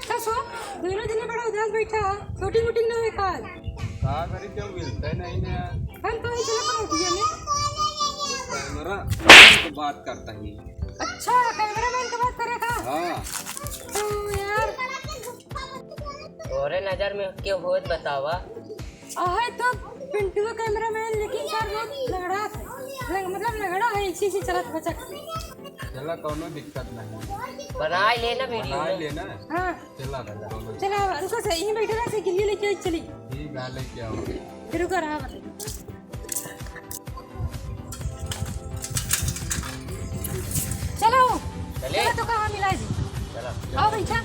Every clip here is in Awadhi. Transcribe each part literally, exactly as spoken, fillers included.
का सो, दोनों जने बड़ा उदास बैठा है, shooting वूटिंग ना होई का आज? का करी, क्यों मिलते नहीं ना यार? हम तो वही चला करो दिया में। Camera man से बात करता ही। अच्छा, camera man से बात करे का? हाँ। तो यार। तोरे नजर में के होत बतावा? आहे तो पिंटुआ camera man, लेकिन सर बहुत लंगड़ा है। लंग-, मतलब लंगड़ा है, इसी से चलत बचक। चला, कौनो दिक्कत नहीं। बनाई लेना video बनाई में। लेना। हाँ। चला, चला। चला, रुको से, यहीं बैठे रहा, से गिल्ली लेके चली। ठीक है, लेके आओ। फिर रुको रहा, बताइए। चलो। चले। चलो तो कहाँ मिला जी? चला। आओ बैठा।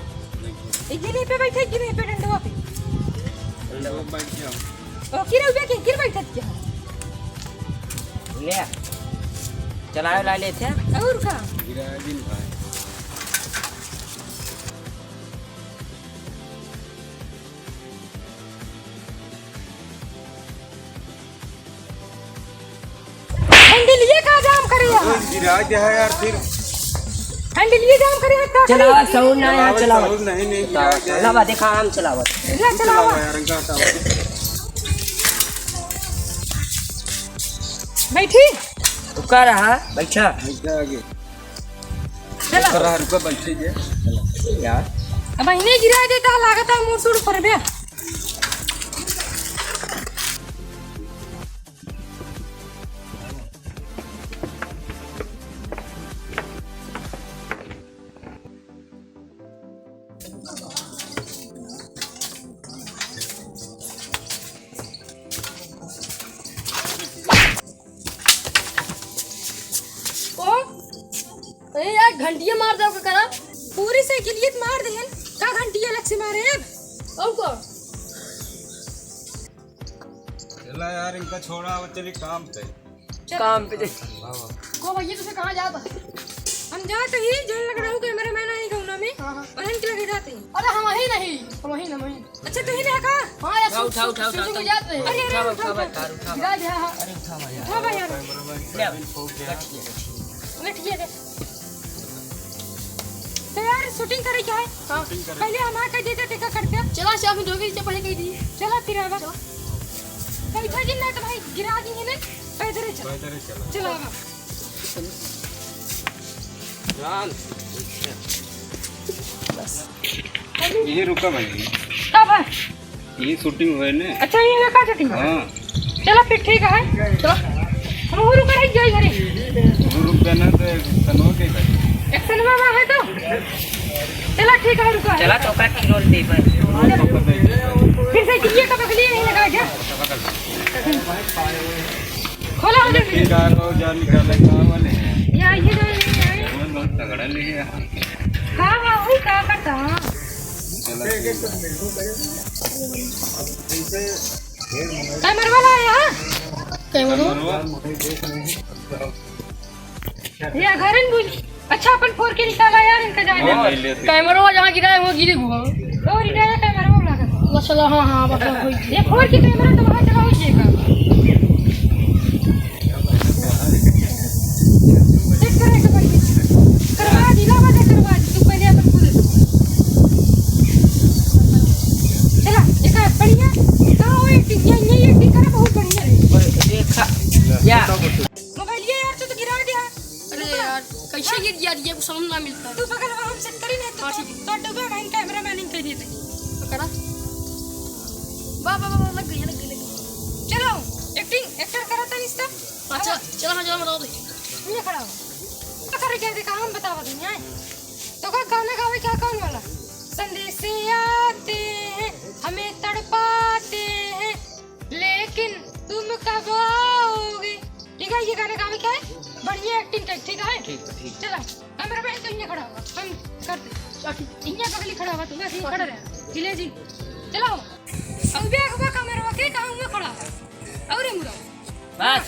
एक गिल्ली पे बैठे, एक गिल्ली पे डंडवा पे। डंडवा बैठ जाओ। ओ, किरे उबे के, किरे बैठत क्या? ले। चलाओ ला लेते हैं। और का? गिरा दिन भाई। हैंडलिए का जाम करे है? गिरा दिया है यार फिर। हैंडलिए जाम करे है का चलावा, करे? Sound ना यार, चलावा, चलावा। Sound नहीं, नहीं, गिरा दिया है। चलावा, देखा, हम चलावा। ले, चलावा। चलावा यार, इनका हटाओ। बैठी? रुका रहा, बैठा। बैठा आगे। चला। रुका रहा, रुका, बैठे जे। चला। यार। अब इन्हें गिरा देता, लागत है, मुड़ सुड़ पर बे। ओ, अरे यार, घंटिया मार दो का करा। पूरी साइकिलियत मार देहन, का घंटिया अलग से मारे अब? और का? चला यार, इनका छोड़ा, अब चली काम पे। चल। काम पे दे। वाह, वाह। को भैया, तुसे कहाँ जात है? हम जात ही, जौन लग रहा हूँ camera man आई गौना में, हाँ, हाँ। और इनके लगे जाते हैं। अरे, हम वही नहीं, हम वही नहीं, हम वही। अच्छा, तू ही नहीं का? हाँ यार, उठा, उठा, उठा, उठा, उठा। जात है। अरे, अरे, उठा, उठा, उठा, उठा। उठा, उठा। गिरा दिया, हाँ। अरे, उठा, उठा। उठा, यार। ले, बैठ, बैठ। बैठ, बैठ। बैठ, ठीक है। तो यार, shooting करे क्या है? हाँ। Shooting करे। पहले हम आ के देते, देखा करते। चला, से अभी धोबी से पहले कह दी। चला, फिर आवा। चला। बैठा जी, ना तो भाई गिरा दी है ना, पैदल ही चला। पैदल ही चला। चला, आवा। जान। बस। ये रुका भाई। कब है? ये shooting हुए ने। अच्छा, ये का shooting है? हाँ। चला फिर ठीक है। चला। हम वो रुक रही जाई घरे। वो रुक जाना तो एक्शनवा के घर। एक्शनवा में है तो? चला ठीक है, रुका है। चला तो का की रोल दे पर। फिर से ये का बगली नहीं लगा क्या? खोला हो जल्दी। ठीक है, रो जा निकाले का वाले। या ये जो ये है। वो बहुत तगड़ा ले है। हाँ, हाँ, वो का करता, हाँ। कैमरा वाला आया है? कैमरा? ये घर में बुझ-, अच्छा, अपन फोर के निकाला यार, इनका जाए दे। हाँ, ले, ले। कैमरा जहाँ गिरा है, वो गिरे हुआ। और इधर है कैमरा वाला का। बस चलो, हाँ, हाँ, बस, बस, वही। ये फोर के कैमरा तो वहाँ चला हो जाएगा। चेक करे के पड़ी। करवा दी, लावा दे, करवा दी। तू पहले अपन को दे दो। चला, एक बढ़िया। कहाँ हो एक्टिंग? ये, ये एक्टिंग करे, बहुत बढ़िया है। और देखा, या। मोबाइल ये यार, तू तो गिरा दिया। अरे यार, कैसे गिर गया? ये समझ ना मिलता। तू पकड़, हम सेट करी नहीं तो, हाँ, ठीक है। तो डूबे, हम कैमरा मैनिंग कर देते। पकड़ा। वाह, वाह, वाह, लग गई, लग गई, लग गई। चलो, एक्टिंग, एक्टर करा था इसका। अच्छा, चलो, हाँ, चलो, बताओ तो। ये खड़ा हो। पकड़ के देखा, हम बतावा देंगे, आए। तो का गाना गावे क्या, कौन वाला? संदेश आते हैं, हमें तड़पाते हैं, लेकिन तुम कब आओगे? ठीक है, ये गाना गावे क्या है? बढ़िया एक्टिंग कर, ठीक है? ठीक, ठीक। चला, कैमरा मैन तो इन्हें खड़ा हुआ, हम कर दे। अच्छा, ठीक। इन्हें बगली खड़ा हुआ, तू बस ये खड़ा रहे। जिले जी, चलाओ। अब भी आगे कैमरा के कहाँ हुआ खड़ा है? और ये मुड़ा। बस।